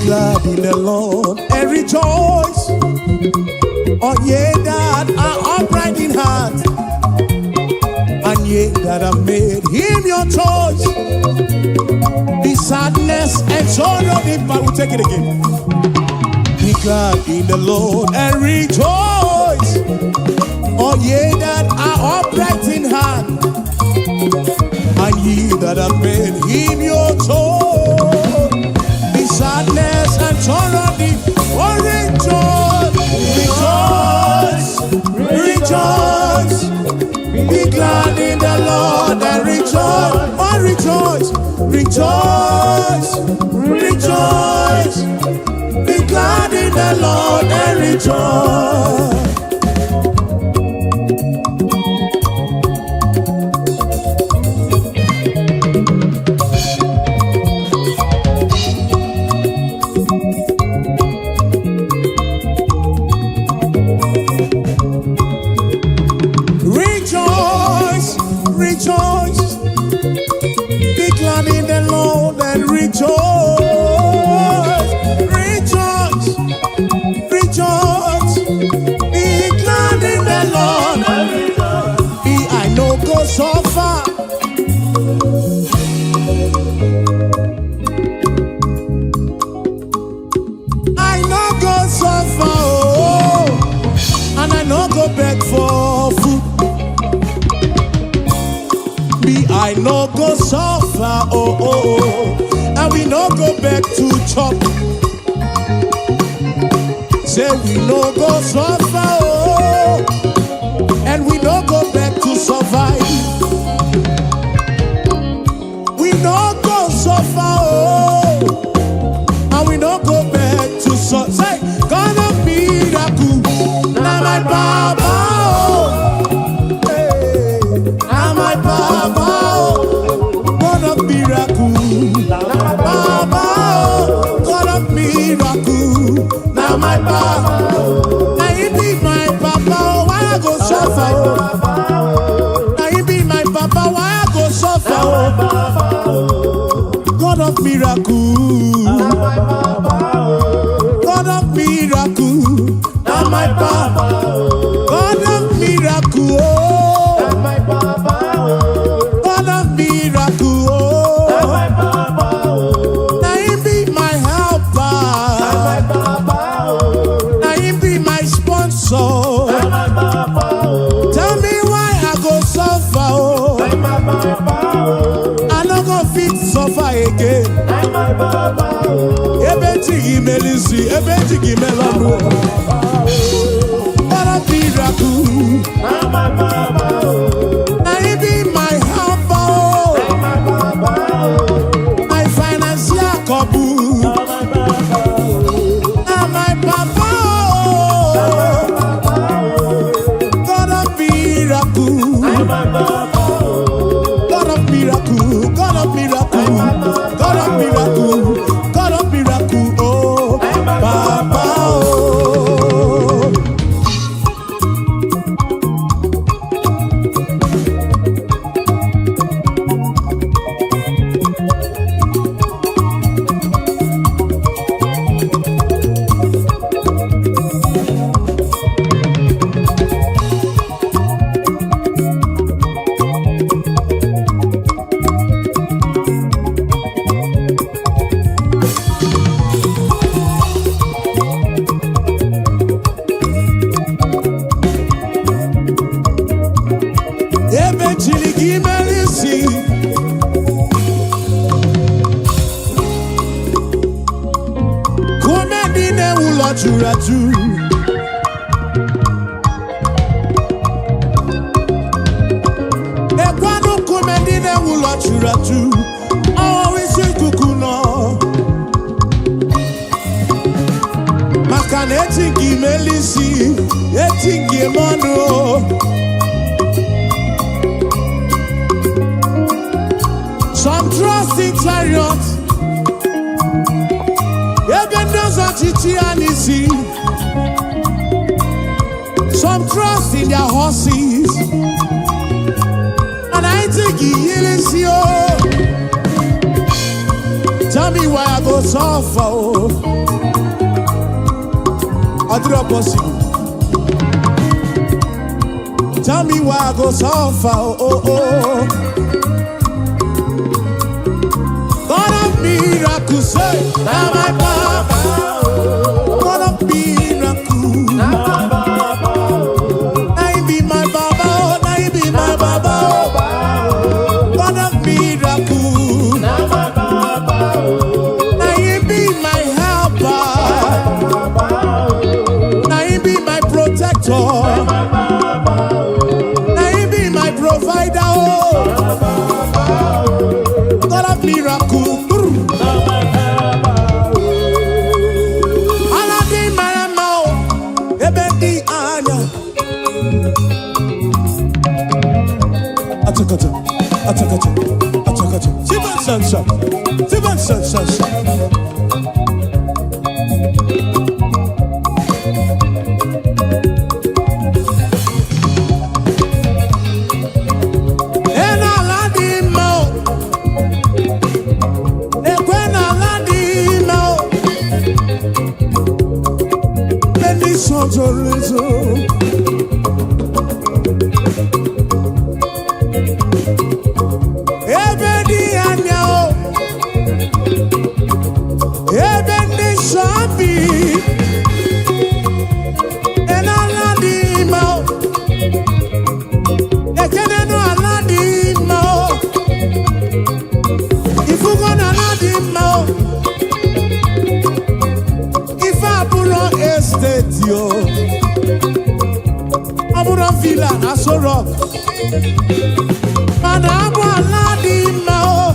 Glad in the Lord and rejoice. All ye that are upright in heart, and ye that have made him your choice. The sadness and sorrow depart. We take it again. Be glad in the Lord and rejoice. All ye that are upright in heart, and ye that have made him your choice. The sadness and sorrow depart. Oh, rejoice, rejoice, rejoice. Be glad in the Lord and rejoice. Oh, rejoice, rejoice, rejoice. Be glad in the Lord and rejoice. Rejoice, rejoice. Be glad in the Lord and rejoice. Rejoice, rejoice. Be glad in the Lord. Be I no go suffer. I no go suffer, oh, and I no go beg for food. Me, I no go suffer, oh, and we no go beg to chop. Say we no go suffer, oh, and we no go beg to survive. We no go suffer, oh, and we no go beg to suffer. Say, God of miracle, na my baba, oh, hey, na my baba, oh, God of miracle, baba, oh, God of miracle, na my baba. Na he be my papa, oh, why I go suffer? Oh? Na he be my papa, why I go suffer? Oh? God of miracle, God of miracle, na my papa. God of miracle, oh, God of miracle, oh. Na him be my helper, na him be my sponsor. Tell me why I go suffer, oh. I no go fit suffer again. Ebe chi gị mere isi, ebe chi gị mere ọnụ. God of miracle, na him be my helper, oh. My financial couple, na my papa, oh. God of miracle, God of miracle, God of miracle, God of miracle, God of miracle, oh, Papa, oh. Ebe chiri gị mere isi, kume ndị na-ewu ụlọ juru ajụ. Ekwanụ nkume ndị na-ewu ụlọ juru ajụ, ọwụwa isi ikuku nọ. Maka na eti nke imeli isi, eti nke ime ọnụ. Some trust in chariots, ebe ndị ọzọ chichi ya n'isi. Some trust in their horses, and I think he is you. Tell me why I go suffer? Oh, ọ dịrọ possible. Tell me why I go suffer. Oh. God of miracles, say, now my papa. God of miracles, now he be my baba, oh, now he be my baba, oh. God of miracles, now he be my helper, now he be my protector, now he be my provider, oh. God of miracles. Ala dị mara mma o, ebe dị anya. Achakacha, achakacha, achakacha. Chibansansa, chibansansansa. E n'ala dị mma o, ekwe n'ala dị mma o. Ebe ndị nsọ zoro ezo. Ebe dị anya o, ebe ndị nsọ bi. E n'ala dị mma o, ekene n'ala dị mma o. Ifugo n'ala dị mma o. Ife abụrọ estate o, ọ bụrụ villa na Aso Rock, mana abụ ala dị mma o,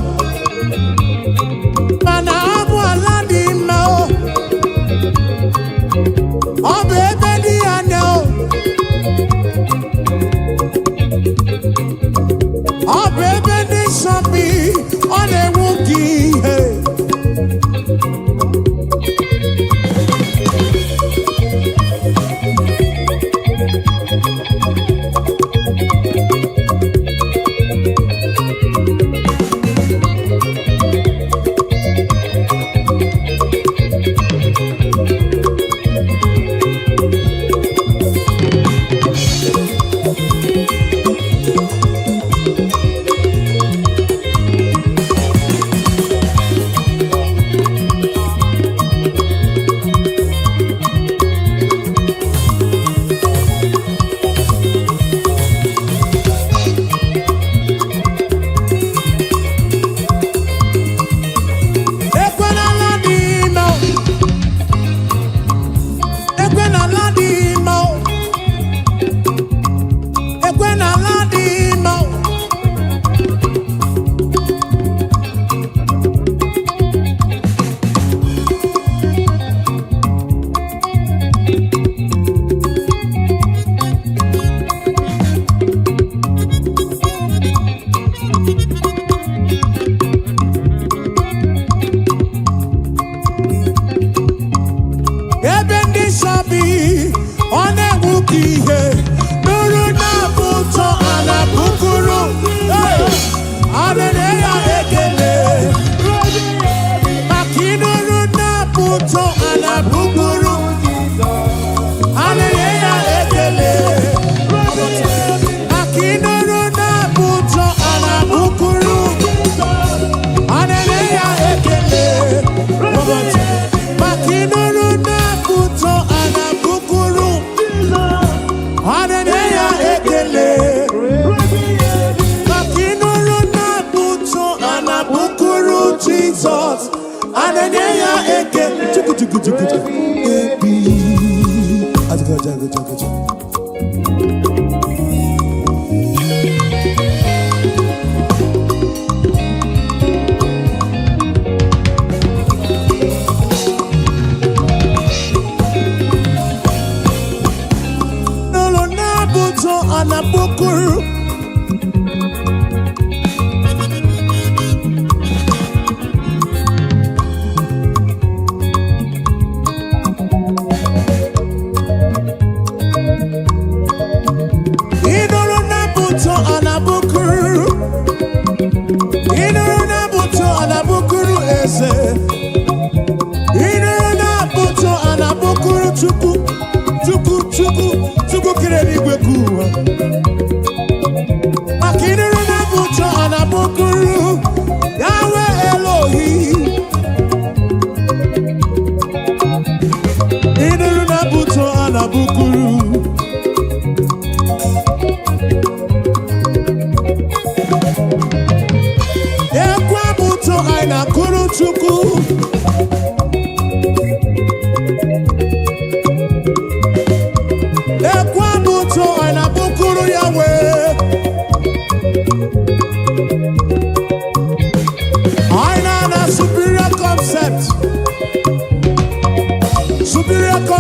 mana abụ ala dị mma o. Ọ bụ ebe dị anya o, ọ bụ ebe ndị nsọ bi, ọ na-enwu gị ihe. Ekwe n'ala dị mma o. Ekwe n'ala dị mma o. Ekwe n'ala dị mma o. Ebe ndị nsọ bi, ọ na-enwu ka ihe nụrụ na-abụ ụtọ a na-abụkuru. A na-enye ya ekele maka ịnụrụ na-abụ ụtọ a na-abụkuru. A na-enye ya ekele maka ịnụrụ na-abụ ụtọ a na-abụkuru. A na-enye ya ekele maka ịnụrụ na-abụ ụtọ a na-abụkuru. A na-enye ya ekele maka ịnụrụ na-abụ ụtọ a na-abụkuru Jizọs. A na-enye ya ekele. Chukwu chukwu chukwu chukwu ebi. Achakacha, achakacha. N'ụlọ na-abụ ụtọ a na-abụkuru.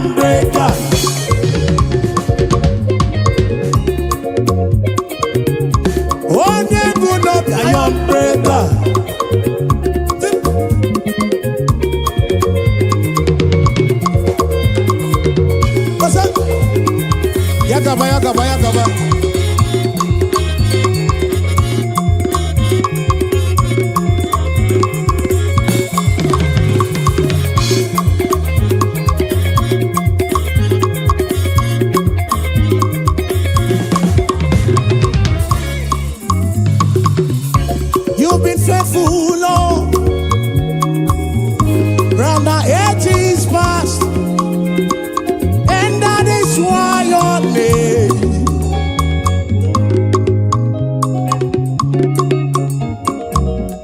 Iron breaker. Onye bụ n'obi iron breaker. Ọsọ. Ya gaba, ya gaba, ya gaba. You've been faithful, Lord, from the ages past, and that is why your name.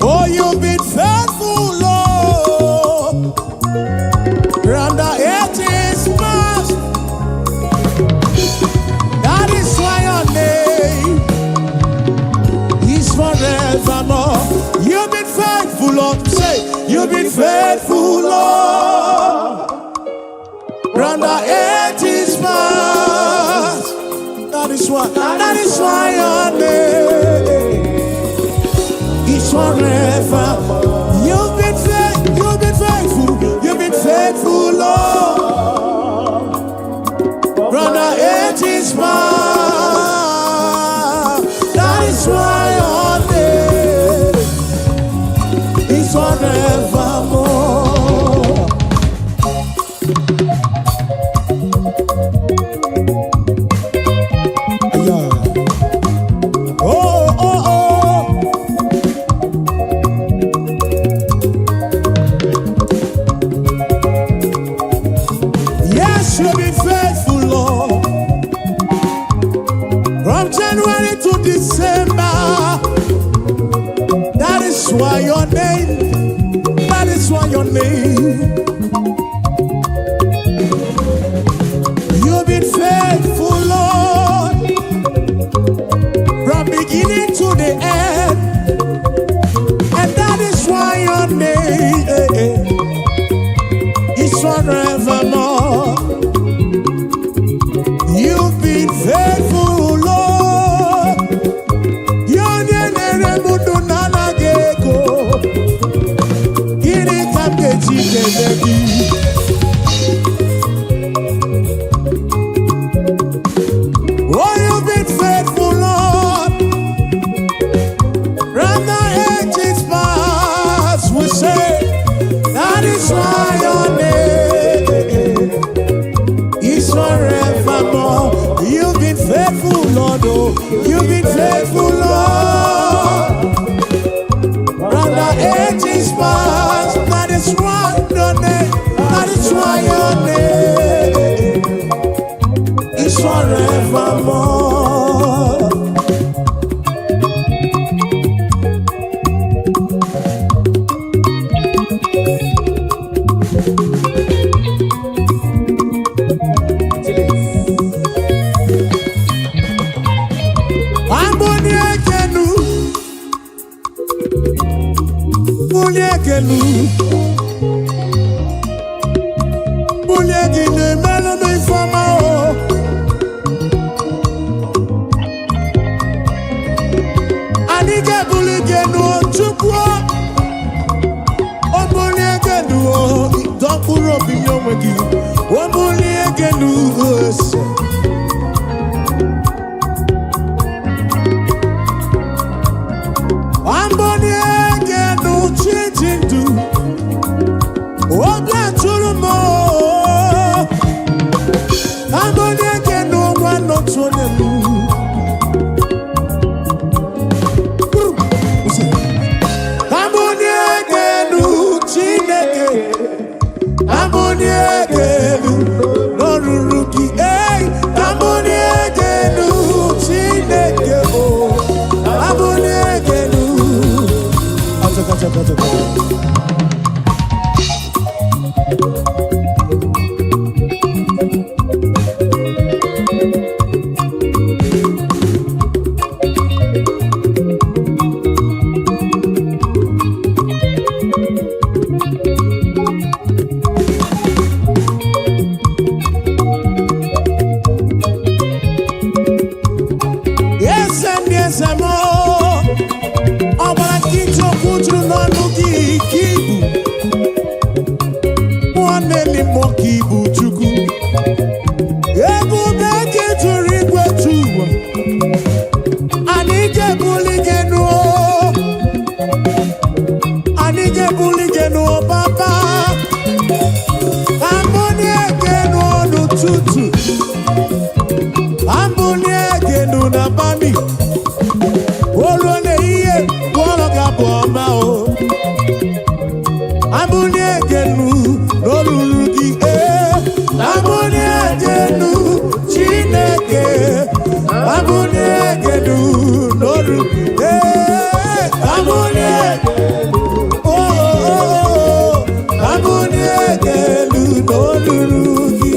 Oh, you've been faithful, Lord, from the ages past. That is why your name is forevermore. You've been faithful, Lord. Say, you've been faithful, Lord. From the ages past. That is why your name is forever. You've been faithful, you've been faithful, you've been faithful, Lord. From the ages past. That is why your name is forevermore. Yeah. Oh. Yes, you've been faithful, Lord. From January to December. That is why your name, that is why your name. You've been faithful, Lord, from beginning to the end. And that is why your name is forevermore. You've been faithful, Lord. Onye na-ere m ndụ na-anaghị ego. Gịnị ka m ga-eji kelee gị? Oh, you've been faithful, Lord. From the ages past, we say, that is why your name is forevermore. You've been faithful, Lord. Oh, you've been faithful, Lord. From the ages past, that is why your name, that is why your name is forevermore. Amboni ekenu, bulie ekenu, bulie gị na-emelụ m ifeọma o. Anyị ga-ebuli gị enu o, Chukwu o. O bulie gị enu o, dọ mkpụrụ obi nye onwe gị. O bulie gị enu o, ese. Amboni ekenu chi ji ndụ. Obi atụrụ m o. Amboni ekenu nwa n'otu onye m. Amboni ekenu Chineke. Amboni ekenu n'ọrụrụ gị. Ei, Ga-ebuli gị enu, papa. Ka m bulie gị enu n'ụtụtụ, ka m bulie gị enu n'abalị, olu n'ehihie, gwọrọ gị abụ ọma o. Abulie gị enu n'olulu gị, ee. Abulie gị enu, Chineke. Abulie gị enu n'olu, ee. Abulie, oh, oh, oh, abulie gị enu n'olulu gị.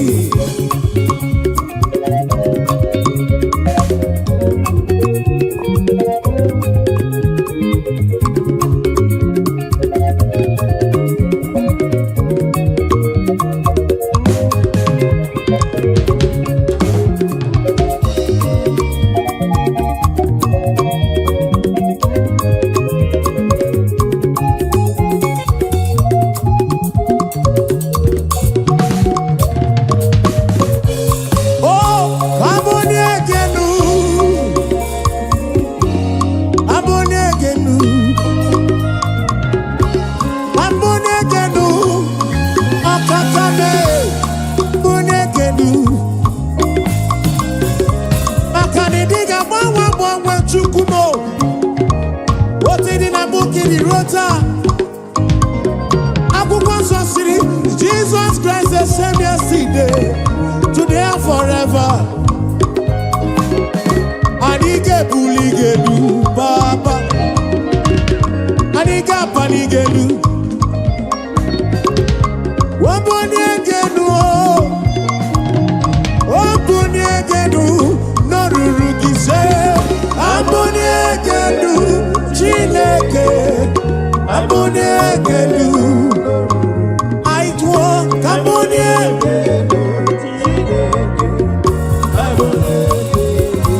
Oh, abulie gị enu, abulie gị enu, abulie gị enu, ọkaka mee, bulie gị enu. Maka na ịdị ga-agbanwe agbanwe, Chukwu m o. Otu dị na mbụ ka ịdị ruo taa. Akwụkwọ Nsọ siri, Jesus Christ the same yesterday, today and forever. Anyị ga-ebuli gị elu, Papa. Anyị ga-apali gị elu. Wabulie gị elu o. Obulie gị elu n'olulu gị se. Abulie gị elu, Chineke. Abulie gị elu. Anyị tụọ ka bulie. Chineke, abulie gị elu.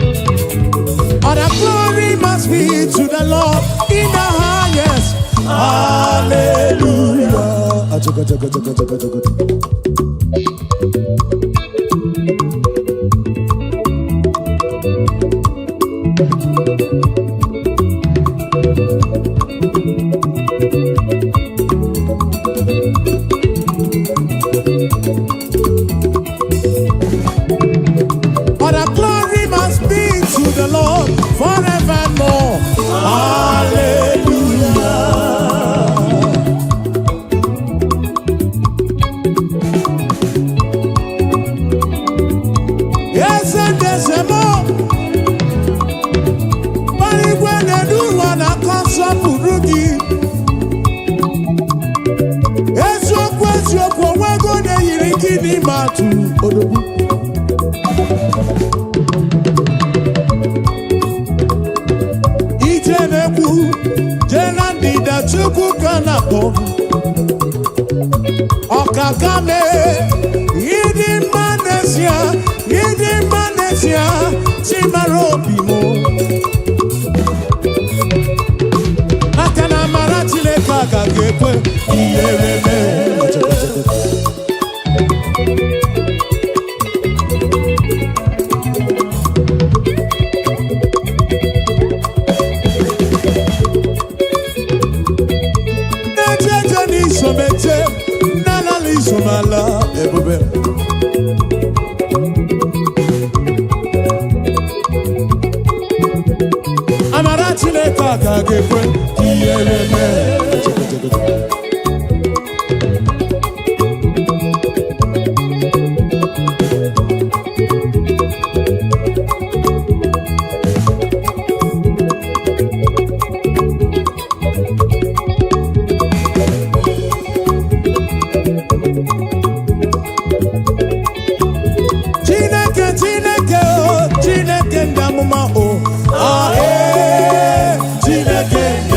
All the glory must be to the Lord in the highest. Hallelujah. Achoka, choka, choka, choka, choka. All the glory must be to the Lord forevermore. Hallelujah. Eze ndezemo, igwe na-elu ụwa na-akọ nsọpụrụ gị. Eziokwu, eziokwu, onwego na-eyiri gị n'ime atụ odogwu. Ije na-ekwu, jee na ndịda, Chukwu ka na-akpọ. Ọkaka mee, ịdị mma n'ezie, ịdị mma n'ezie, Chimara obi m. Maka na amara Chineke agaghị ekwe ihere mee. Na-eje eje n'isomeje, na-alala isomala ebube. Amara Chineke agaghị ekwe ka ihere mee. Chineke, Chineke o, Chineke ndị amụma o, ah, ee, Chineke ndị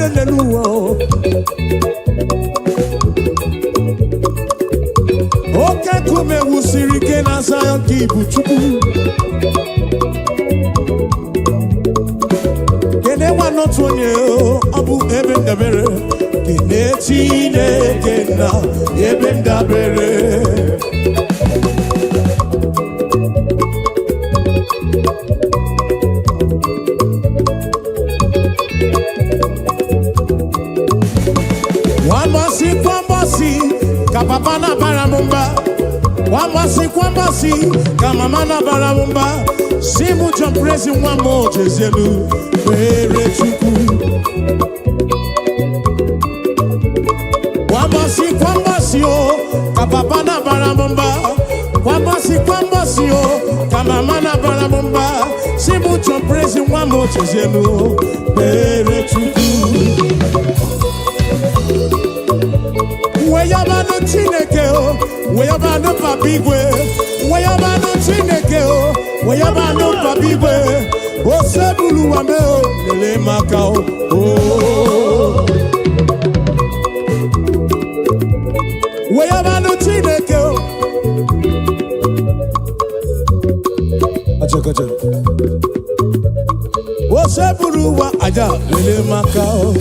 ndabere n'elu ụwa o. Oke nkume wusiri ike na Zion ka ibu Chukwu. Kene nwa n'otu onye o, ọ bụ ebe ndabere. Kene Chineke na ebe ndabere. Kwambọsị kwambọsị ka papa na-abara m mba. Kwambọsị kwambọsị ka mama na-abara m mba. Si mụ John Prezi nwa m ojezielu kpere Chukwu. Kwambọsị kwambọsị o ka papa na-abara m mba. Kwambọsị kwambọsị o ka mama na-abara m mba. Si mụ John Prezi nwa m ojezielu kpere Chukwu. Weyabanụ Chineke o, weyabanụ Papa Igwe, weyabanụ Chineke o, weyabanụ Papa Igwe, osebulu wa me o, lele maka o. o. Weyabanụ Chineke o. Achakacha. Osebulu wa aja lele maka o.